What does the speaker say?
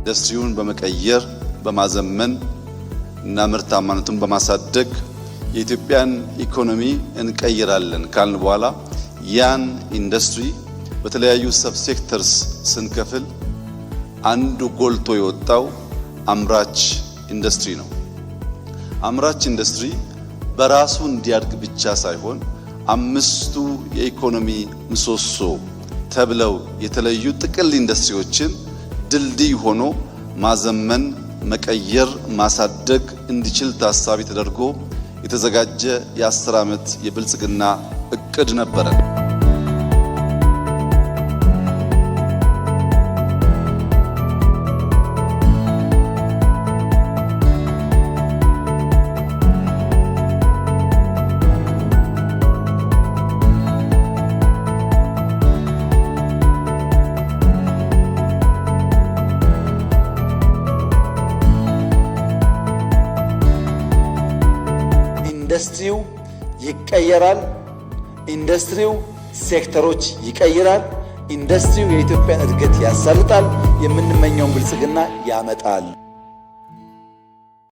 ኢንዱስትሪውን በመቀየር፣ በማዘመን እና ምርታማነቱን በማሳደግ የኢትዮጵያን ኢኮኖሚ እንቀይራለን ካልን በኋላ ያን ኢንዱስትሪ በተለያዩ subsectors ስንከፍል አንዱ ጎልቶ የወጣው አምራች ኢንዱስትሪ ነው። አምራች ኢንዱስትሪ በራሱ እንዲያድግ ብቻ ሳይሆን አምስቱ የኢኮኖሚ ምሰሶ ተብለው የተለዩ ጥቅል ኢንዱስትሪዎችን ድልድይ ሆኖ ማዘመን፣ መቀየር፣ ማሳደግ እንዲችል ታሳቢ ተደርጎ የተዘጋጀ የ10 ዓመት የብልጽግና እቅድ ነበረ። ኢንዱስትሪው ይቀየራል። ኢንዱስትሪው ሴክተሮች ይቀይራል። ኢንዱስትሪው የኢትዮጵያን እድገት ያሳልጣል። የምንመኘውን ብልጽግና ያመጣል።